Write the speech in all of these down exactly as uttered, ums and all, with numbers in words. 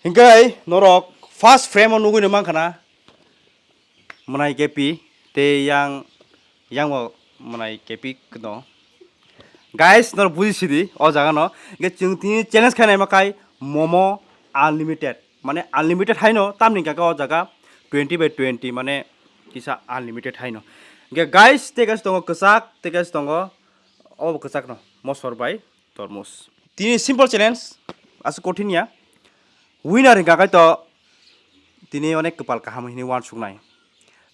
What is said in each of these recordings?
Hinkhe norok first frame o nugwi no mankha na, mwnai kepi tei yang, yango mwnai kepi no. Guys, norok buji sidi o jaga no. Hinkhe chwng tini challenge khainai ma khai momo unlimited. Mane unlimited haino tamni hinkhe o jaga twenty by twenty, mane kisa unlimited haino. Hinkhe guys, tei guys tongo kwchak, tei guys tongo obo kwchak no mosor bai tormos. Tini simple challenge, aswk kothin ya. Winner hinkha khai to tini onek kwpal kaham hinwi uansuknai.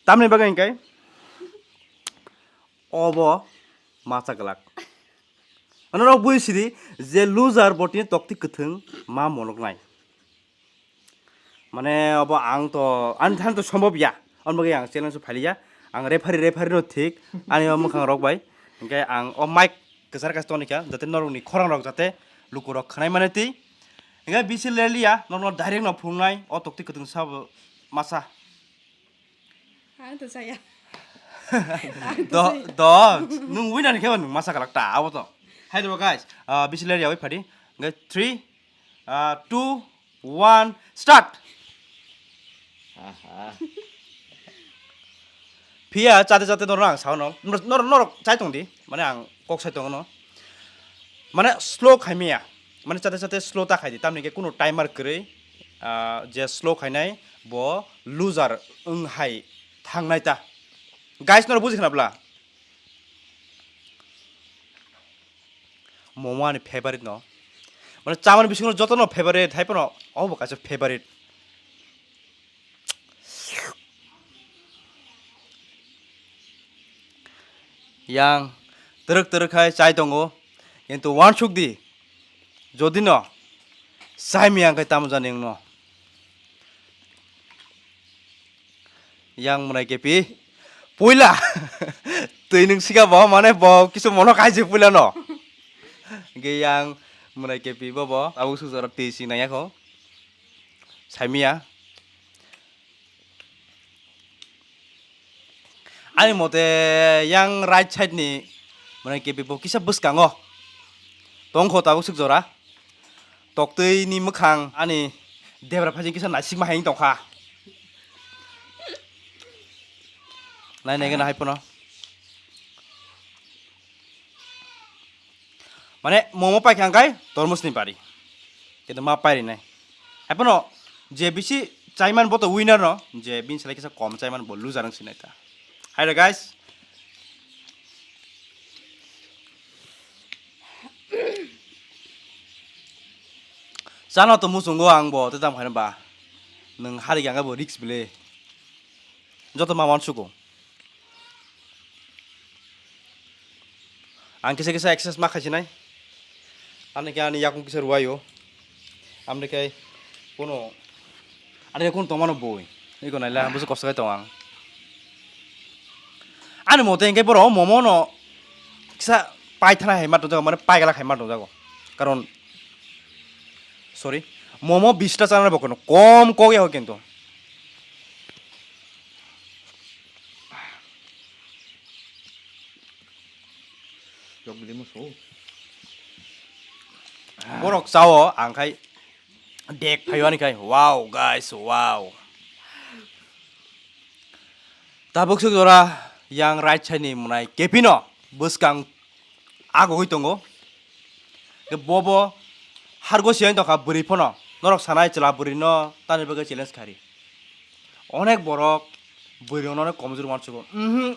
Tamni bagwi hinkhe obo macha glak. Ano rok bui sidi je loser bo tini tokti kwthwng ma monoknai. Mane obo ang to, ani than to sombhob ya. Aboni bagwi ang challenge o phaliya. Ang referee, referee no thik. Ani o mwkhang rok bai. Hinkhe ang o mic kwchar kaisa tongnikha, jate norokni khorang rok jate luku rok khwnai mani twi. Hinkhe bisi lerliya, norokno direct no phunuknai, o tokti kwthwng sabo masa. Ang to saya. Do, do, nwng winner khe nwng masa kalak ta, abo to. Hai do guys, ah, bisi lerliya wi phadi. Hinkhe three, ah, two, one, start. Aha. Phiya chate chate norok ang sao no. Nor-, nor-, norok chai tong di. Mane ang kok sai tongo no. Mane slow khai maya. Mane chate chate slow ta khai di. Tamni ke kuno timer kwrwi, ah, je slow khainai bo loser wng hai thangnai ta. Guys, norok buji khna bla? Momo ani favorite no. Mane chamani bisingo jotono favorite, hai phano obo kaisa favorite. Yang twrwk twrwk khai chai tongo, kintu uansuk di, jodi no chai maya hwnkhe tamo jani wngno. Yang mwnai kepi puila twi nwng sika bo, mane bo kisu mono kaijak puila no. Ge yang mwnai kepi bo bo abo sujaro twi si nangya kho. Saimia. Ani mote yang right side ni mwnai kepi bo kisa bwskango tongkho tabuk suk jora. Toktwi ni mwkhang ani debra phaising kisa naisikma hai wng tongkha. Nai nai gana hai phano. Mane momo paikha hwnkhe tormos ni bari. Kintu ma pairinai. Hai phano je bisi chaiman bo to winner no, je bini salai kisa kom chaiman bo loser wng sinai ta. Hai da guys. Chano to muchungo ang bo, tei tamo khaina ba. Nwng hari khe ang bo risk bile. Joto ma uansugo. Ang kisa kisa exercise ma khaisinai. Ani khe ani yakung kisa ruwaio. Amni khe kuno, ani khe kuno tongmano bui. Iko naila, busu kosto khe tong ang. Ani mote hwnkhe borok momo no kisa paithana hai ma tongjago, mane paigala hai ma tongjago. Karon, sorry, momo bista chana bo kono kom kok ya kintu. Yok bili mo so. Borok chao ang khai dek phaio ani khai. Wow, guys, wow. Tabuk suk jora yang right side ni mwnai kepino bwskang agogwi tongo. Ke bobo hargo siyang tongkha bwrwi phano. Norok sanai chwla bwrwi no tani bagwi challenge khari. Onek borok bwrwi rok no onek komjor uansugo. Mhm.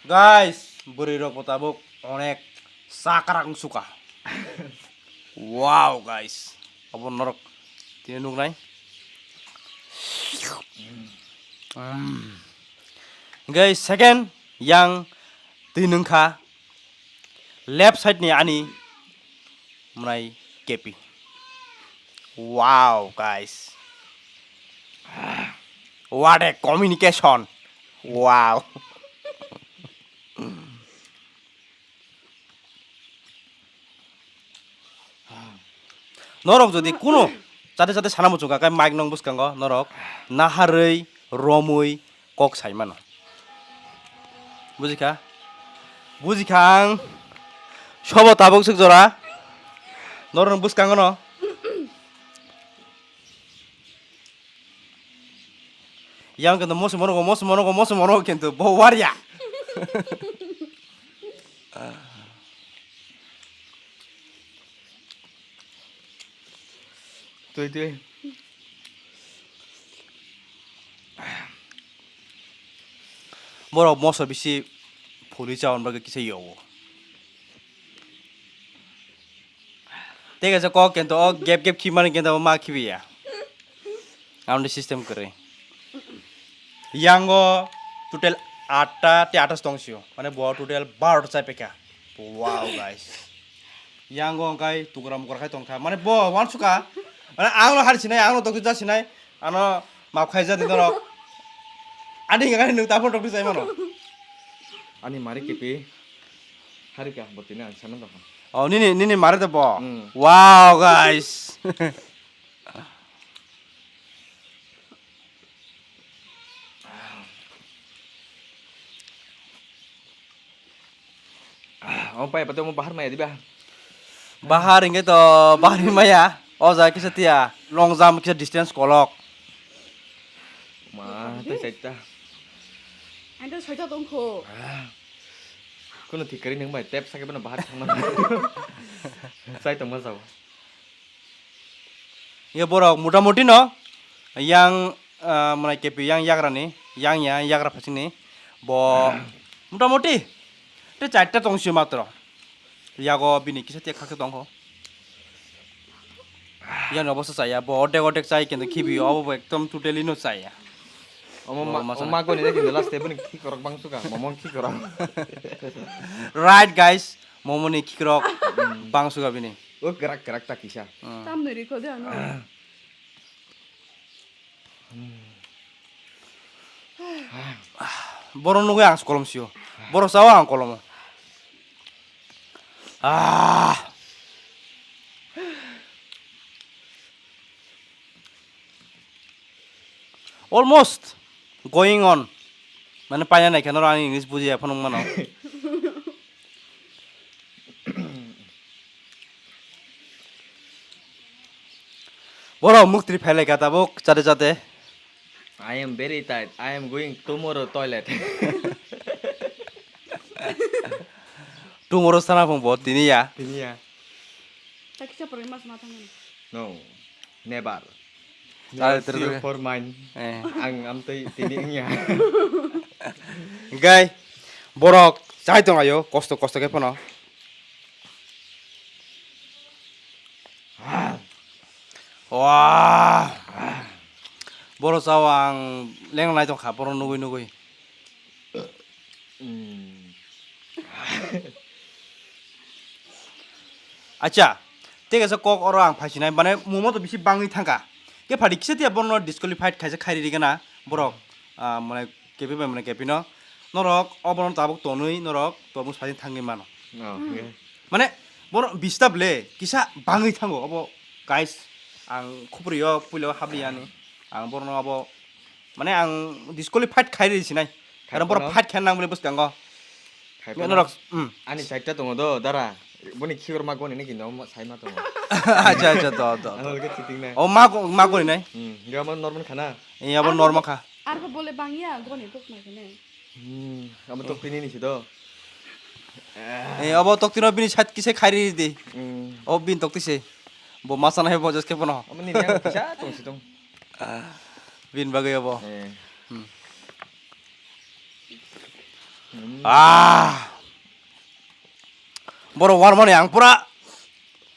Guys, bwrwi rok bo tabuk onek chakrak wngsuka. Wow, guys. Abo norok tini nuknai. Mm. Guys, second yang twi nungkha. Left side ni ani mwnai kepi. Wow, guys. What a communication. Wow. Norok jodi kuno chate chate sana muchung kha, khe mic nong bwskango norok naharwi romwi kok sai mano. Bujikha? Bujikha ang. Sobo tabuk suk jora. Norok bwskango no. Yang kento moso mono, moso mono, moso mono kento bo warya. Twi twi. Borok moso bisi phuri chawan bagwi kisa yogo. Tei kaisa kok kento o gap gap khimani kento ma khibiya. Amni system kwrwi. Yango total atta tei atas tong sio. Mane bo total barota chai pekha. Wow guys. Yango angkai tukra mukra khai tongkha. Mane bo wansuka. Mane angno hari sinai, angno tokti ja sinai. Ano map khaijak di norok. Ani hingka khe nwng tabuk tokti chai mano. Ani mari kipi. Harika botini ang sana tongkha. Oh, nini, nini mare to bo. Hmm. Wow, guys. O pai pato mo bahar maya diba. Bahar hingke to bahar maya. O jaga kisa tiya. Long jump kisa distance kolok. Ma, tei saita. Ang to soita tongkho. Kuno thik kari nang bai tep sakhe bano bahar thangma. Sai tongma sao. Ye borok motamuti no yang, ah, mwnai kepi yang yagrani, yang ya yagra phasingni bo motamuti te charta tong sio matro. Yago bini kisa tek khakhe tongkho. Yang obo sa chaya, bo odek odek chai kendo khibi obo bo ekdom totally no chaya. Omo Bo ma, masa omo ma goni de kendo last teboni khikorok bangsuka, momon khikorok. Right guys, momoni khikorok bangsuka bini. O kerak kerak ta kisa. Hmm. Tam nui rikho de ano. Borok nugui ang kolom sio. Borok sao ang kolomo. Ah. Almost going on. Mane paina nai khe norok ang English bujiya phano mano. Borok muktri phailai ka tabuk chate chate. I am very tired. I am going tomorrow toilet. Tomorrow sana phung bo tini ya. Tini ya. Takisa poroi mas matang. No, never. Chale Never tere see you tere. For mine. Eh. Ang amtwi tini wngya. Hingkai borok chai tong ayo kosto kosto khe phano. Wah. Borok sao ang leng nai tong kha borok nugui nugui. Hmm. Acha, tei kaisa kok oro ang phaisinai, mane momo to bisi bangwi thangkha. Khe phadi kisa tiya bono disqualified khaisa khairi rigana borok, ah, mane kepi bai mane kepi no. Norok obono tabuk tonwi norok tobuk phaisin thangwi mano. Oh, okay. Mane bono disturb le kisa bangwi thango obo guys, ang khupri o puila o habli yani. Ang bono obo Mane ang disqualified khai ri sinai. Khai Karon borok phano? Fight khe nang bole bwskango. Khai Mane phano? Norok, mm. Ani side ta tongo do, dara. Boni khikrok ma goni niki no, ma sai ma tongo. Acha, acha, do, do, Ano do. Lagi cheating na. O ma go-, ma goni nai. Hmm, dia mo normal khana. Iya, bo Arbo normal bo-, kha. Arbo bole bangya goni tok na kene. Hmm, amo tok tini ni si do. Eh, abo tok tino bini side kise khai ri di. Hmm. O bin tok tise. Bo masa nai bo jos khe bono. Amo ni yang kisa tong si tong. Bin bagwi abo. Eh. Hmm. Hmm. Ah. Borok warmani ang pura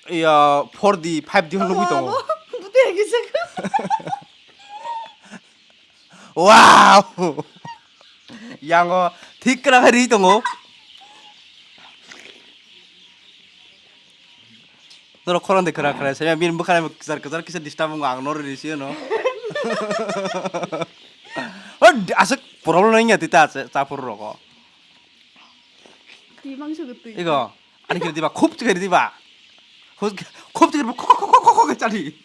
iya four D, five D nugwi tongo. Abo, bwtwi hai kisa. Wow! Yango thik kwrak khe ri tongo. Norok khorang de kwrak kwrak se, bini bwkhani kwchar kwchar kisa disturb wngo, ang no riri sio no. Aswk problem nangya tita se, chapur rogo. Twi mangso gotwi. Ego, ani kiri diba, khub chikiri diba. Khub, khub chikiri diba, khok, khok, khok, khok, khok, chali.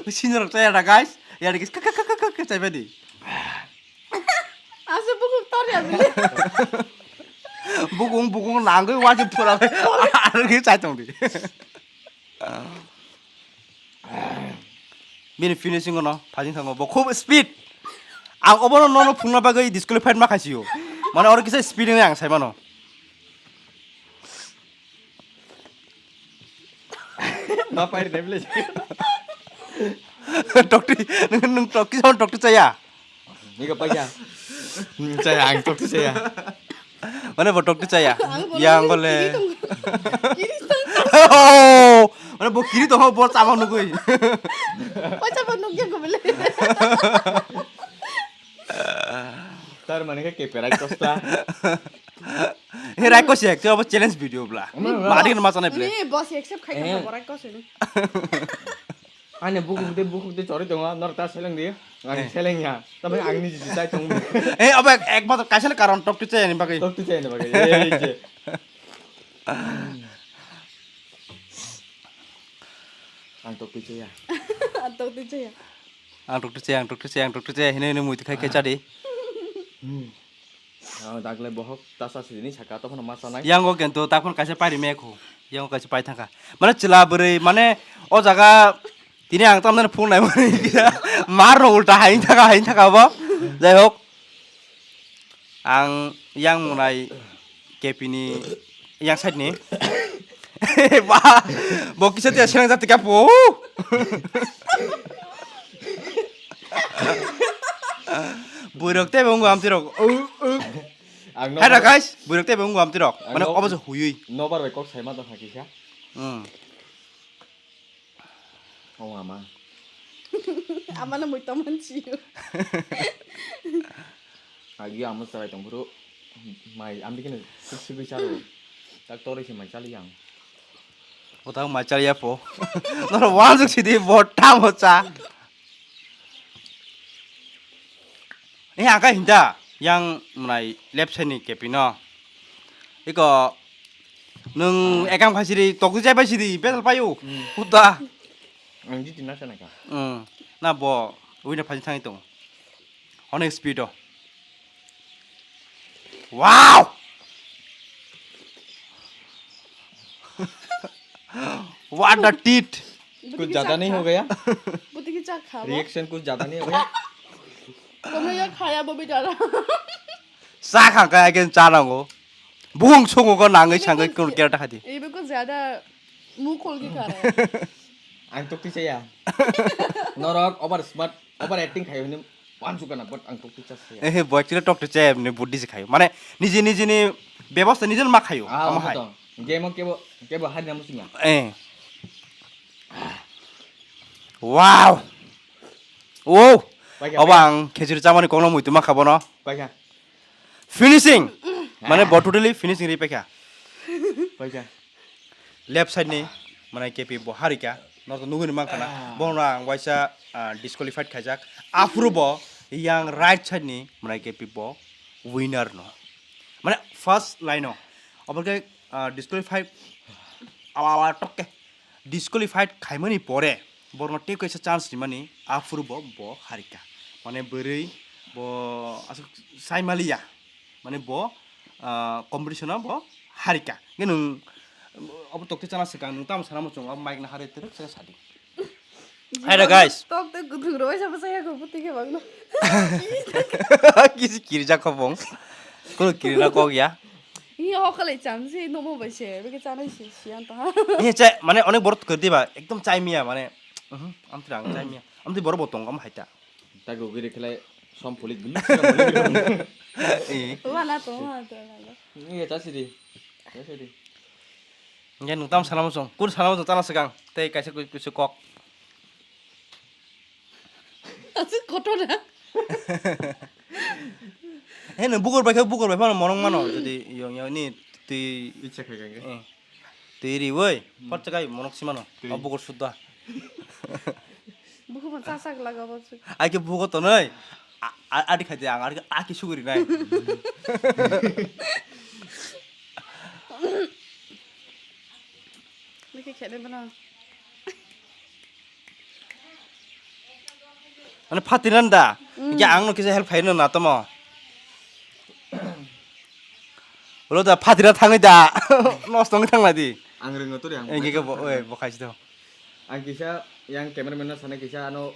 Senior rok chaya da, guys. Ya, guys, khok, khok, khok, khok, khok, chai badi. Asa bukung tor ya bile. Bukung, bukung nangwi wajib pura. Ani kiri chai tong di. Bini finishing no phajing thango bo khub speed. Ang obono nono phungna bagwi disqualified ma khaisio. Mane oro kisa speed wngwi ang saimano. Ma pairi na bile. Tokti, nung, nung tokti sama tokti chaya. Ni ka paisa. Chaya, ang tokti chaya. Mane bo tokti chaya. Yang bole. Kiri tong. Oh, mane bo kiri tong bo chama nugui. Paisa bo nugya ko bile. Tar mane ka ke perai kosta. He rai kosi ek, tu abo challenge video bla. Mari kan macana bile. Ni boss accept khai ka borai kosi. Ani bukuk de, bukuk de chori tongo, nor ta seleng de. Ani seleng ya. Tabe ang ni jiji tai tong. Eh, abo ek, ek matro kaisa karon tokti chaya ni bagwi. Tokti chaya ni bagwi. Ei je. Ang tokti chaya. Ang tokti chaya. Ang tokti chaya, ang tokti chaya, ang tokti chaya. Hine hine muitu khai khai chadi. Hmm. Ah, dagle bohok tasa sini saka to kono masa nai. Yang o kento ta kono kaisa pari mekho. Yang o kaisa pai thangka. Mane chila bwrwi, mane o jaga tini ang tamne phone nai mani. Mar no ulta hain thaka, hain thaka bo. Jai hok. Ang yang munai kepini yang side ni. Ba, bo kisa tiya senang jati kapo. Buirok tei bo wngkha amtwi rok. Hai da guys, buirok tei bo wngkha amtwi rok. Mane obo se huyui. Nobar bai kok saima tong hakisa. Hmm. O ama. Amano muitom mansiyo. Agi amo chwrai tong phuru mai amdi kene sik sik charo. Tak tori se mai chali yang. O tak mai chali ya po. Noro wanjuk sidi bo tamo cha. Eh, angka hinda yang mwnai left side ni kepino. Iko nung ekam khaisiri tokti jai paisiri betal payu. Hmm. Kuda. Ang jiti na sana ka. Hmm. Na bo wina phaji thangwi tong. Onek speed o. Wow! What a tit! कुछ ज्यादा नहीं हो गया? बुद्धि की चाक खा वो। Reaction कुछ ज्यादा नहीं हो गया? तुमने ये खाया वो भी ज्यादा। Sa khang kaya gen cha nango. Bung sungo ko nangwi sangwi kun kera ta khadi. ये भी कुछ ज्यादा मुंह खोल के खा रहा है। Ang tokti chaya. Norok over smart, over acting khayo hini. Wansukana, but ang tokti chaya. Eh, bo actually tokti chaya ni buddhi se khayo. Mane, niji niji ni bebosta nijin ma khayo. Ah, omo hai. Game o kebo, kebo hari namu singa. Eh. Wow. Oh. Paikha, obo paikha. Ang khejuri chamani kokno muitu ma kha bono. Paikha. Finishing. Mane bo totally finishing ri paikha. Paikha. Left side ni, mane K P bo harika, norok nugwi ni mankha na, ah, bono ang waisa, ah, disqualified khaijak. Aphuru bo yang right side ni, mane K P bo winner no. Mane first line o, obo khe, ah, disqualified, awa awa tok khe, disqualified khaimani pore, borno tei kaisa chance rimani, aphuru bo, bo harika. Mane bwrwi bo aswk sai maliya. Mane bo, ah, competition o bo harika. Nge nwng obo tokti chana swkang nwng tamo sana muchung, obo mic na hari twrwk se sadi. Hai da guys. Tok tei guthung roi sa bwsa ya ko puti khe bangno. Kisi kiri jak kho bong. Kono kiri na kok ya. Iya hokale cham si nomo bai se beke chanai si si an ta. Iya che mane onek borok kwrwi ba ekdom chai miya mane. Mhm, amtwi ang chai miya. Amtwi borok bo tong am haita. Tago giri khlai som pholik gulu. Eh. Wala to, wala to, wala to. Iya, ta sidi. Ta sidi. Nge nung tam salamo song. Kur salamo song tana segang. Tei kaisa kui kusu kok. Asuk kotor na. He nung bukur bai khe bukur bai phano morong mano. Jadi yong yong ni twi. Icha khai kang. Eh. Twi ri woi, hmm, phot chakai monok simano. Twi. O bukur sudda. Bukur man chasak laga bo. Ai ke bukur to noi. A-, a-, adi khai de ang, adi aki suguri nai. Nake khede bana. Mane phatiranda. Mm. Hingke ang no kisa help khaino na tomo. Ulo da phatira thangwi da. Nosto wngwi thangla di. Ang ringo turi ang. Engke ke bo, oi, bo khaisi do. Ang kisa yang cameraman no sanai kisa ano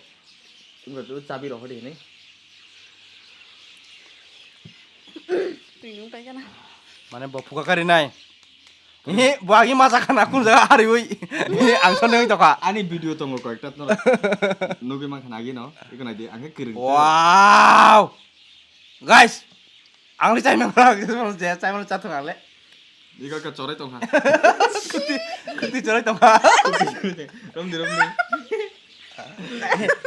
wngkha tu chabi rohor di hinui. Twi nung paikha na. Mane bo phuka kari nai. He, bo agi ma jakha na kun jaga ari ui. He, ang sone ui tokha. Ani video tongo koyekta no. Nugui mankha agi no. Iko nai di, ang khe kwrwng. Wow! Guys, ang le chaimang kha, je chaimang cha thung ang le. Iko ka chorai tongkha. Kuti, kuti chorai tongkha. Romdi, romdi.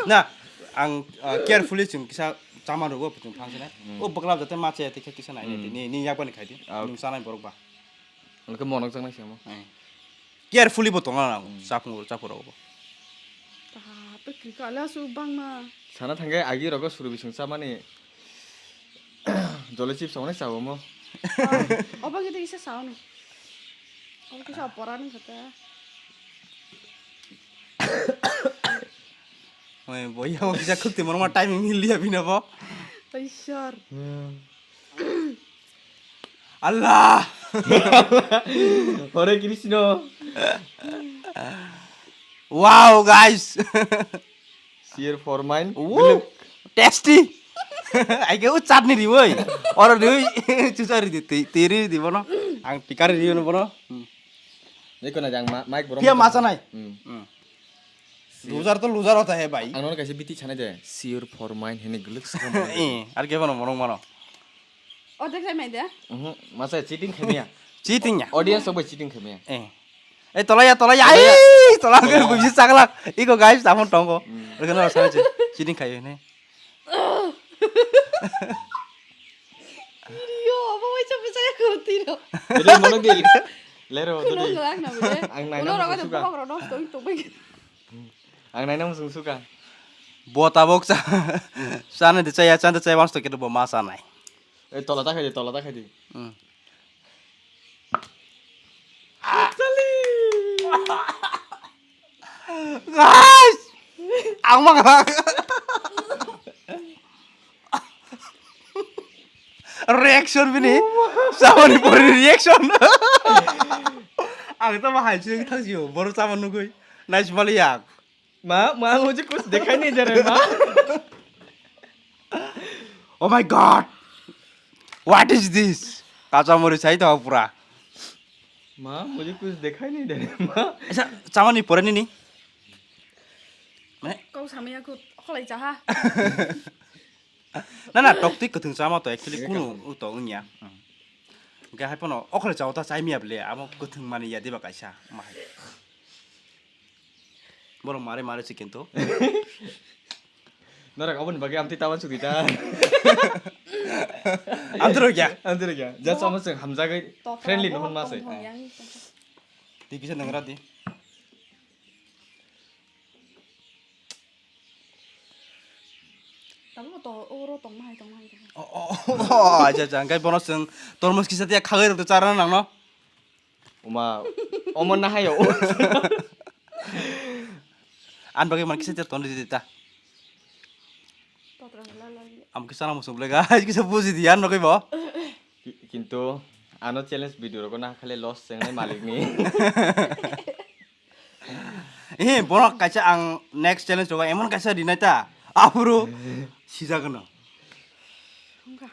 Na, ang, uh, carefully chwng kisa chama rogo chwng phang sene. Hmm. O bwkla jate ma che te kisa nai Hmm. ni, ni yak bani khai di. Ah, nwng okay. Chanai borok ba. Ang khe monok chang nai se mo. Eh. Carefully bo tongna nango, Hmm. chapung, chapung rogo bo. Bape, kwrwi kha, ala su bangma. Sana thangkhe agi rogo suru bising chamani jole chips hwnwi chao mo. Ah, obo khe tei kisa sao no. Obo kisa opora ni kata. Oi, boya, o kisa khukti morma timing hiliya bina bo. Ishwar. Hmm. Allah! Hare Krishna. Wow, guys! Cheer for mine. Woo! Tasty! Ai ke u chutney ri woi. Oro ri woi. Chusa ri di, ti, tiri di bono. Ang tikari ri bono. Hmm. Iko na jang ma-, mic borok Pia masa nai. Hmm. Hmm. Loser to loser hota hai bhai. Ang nono kaisa biti sanai de. Cheer for mine hene guluk sa. Eh, ar ke bono morong mano. O dekhlai mai de. Mhm, masa cheating khaimya. Cheating ya. Audience rok bai cheating khaimya. Eh. Eh, tolaya, tolaya. Tolaya. Ai, tola ke Tolaya. Buji chaklak. Iko guys, tamon tongo. Hmm. Rega na sa cheating khayo ne. Yo, obo waisa bwsai ko tiro. Dede mono gel. Lero, Kuno dede. Gelak na bede. Ang naina Ulo rogo de musuka. Bokok rok nosto oi tongbai. Ang naina musung suka. Bo tabok cha, chana de chaya, chana de chaya, wangsto kete bo ma chanai. Eh, tola ta khai de, tola ta khai de. Hmm. Guys! Ang mangha. Reaction bini. Samani pori reaction. Ang to ma hai chini thang sio. Boro sama nugui. Nice mali yak. Ma, ma, mujhe kuch dikhai nahi de raha, ma. Oh my God! What is this? Kacha mori sai to pura. Ma, mujhe kuch dikhai nahi de raha, ma. Acha, chamani pore nini? Mane? Kau samaya ko kholai chaha. Na, na, toktwi kwthwng chama to actually kunu uto wngya. Hwnkhe hai phano okhole chao ta chai miya bwle, amo kwthwng mani ya diba kaisa, ma hai. Borok mare mare se kintu. Norok aboni bagwi amtwi tawan chukdi ta. Amtwi rok ya. Amtwi rok ya. Just amo chwng hamjagwi friendly no hwnma se. Twi kisa nwngra di. Tabuk to oro tongma hai tongma hai tongma. Oh, oh, oh, acha, acha. Hwnkhe bono chwng tormos kisa tiya khagwi rok to charana nangno. Oma, omo nahayo. Ani bagwi man kisa tiya ton di ta. Totra la la. Am kisa na musung blega, kisa buji di an bagwi bo. Ki-, kintu ano challenge video rogo na khale loss chengnai malik ni. Eh, borok kaisa ang next challenge rogo emon kaisa rinai ta. Aphuru sijagwno. Wngkha.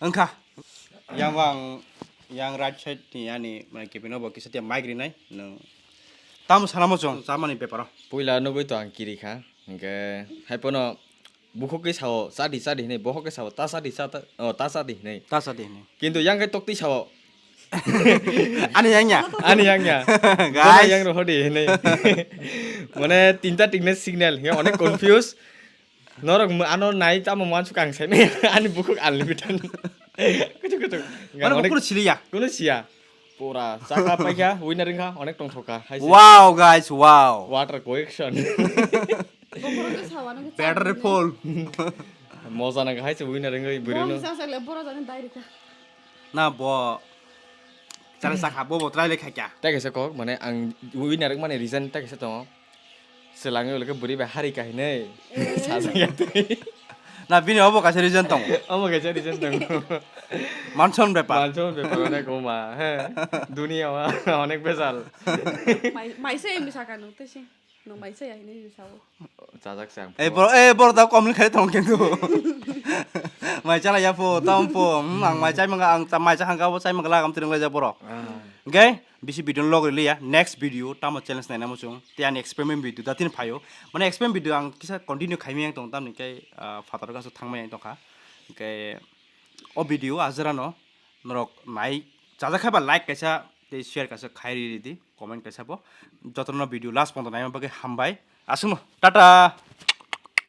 Wngkha. Yang bang, yang right side ni ani, mane, kepino bo kisa tiya mic rinai. Nwng tamo sanamo chwng, chamani beparo. Puila nugui to ang kiri kha. Hwnkhe, hai pono bukhuk khe sao, "Chadi, chadi," hinui, bokhok khe sao, "Ta chadi, cha ta, oh, ta chadi," hinui. Ta chadi hinui. Kintu yang khe toktwi sao. Ani yang ya? Ani yang ya. Guys. Bono yang rohodi hinui. Mane tinta tingle signal, hingke onek confuse. Norok mo-, ano nai tamo muansuk ang sai maya. Ani bukhuk unlimited. Kuchuk kuchuk. Mane onek bukhuk siliya. Kunu siya. Pura chakha paikha, winner wngkha, onek tongthokha. Hai se. Wow, guys, wow. Water collection. Better full. Moja nang hai se winner wngwi bwrwino. Sa sa le boro jani dai rikha. Na bo. Chale sakha bo bo try le khaikya. Tei kaisa kok, mane ang winner wngmani reason tei kaisa tongo. Selangwi ulukhe bwrwi bai hari kahinai. Eh. Sajak ya tei. Na, bini obo kaisa reason tongo. Obo kaisa reason tongo. Manson bepar. Manson bepar onek oma, he. Duniya o onek bejal. Mai, mai se emi sakano, tei se. Nung mai chaya hinwi sao. Chajak se ang. Eh bro, eh bro, da komni khai tong kintu. Mai chala ya po, tam po. Hmm, ang mai chai manga, ang ta mai cha hangka bo chai manga, am tiring lai ja bro. Okay, bisi video log rili ya. Next video tamo challenge naina muchung. Te ani experiment video da tin phayo. Mane experiment video ang kisa continue khaimi yang tong tamni kai, ah, phatar gaso thangmai yang tongkha. Okay, o video ajra no norok nai chajak khai ba like kaisa te share kaisa khai ri di, comment kaisa bo. Jotono video last pondo naima bagwi hambai. Aswkno, tata.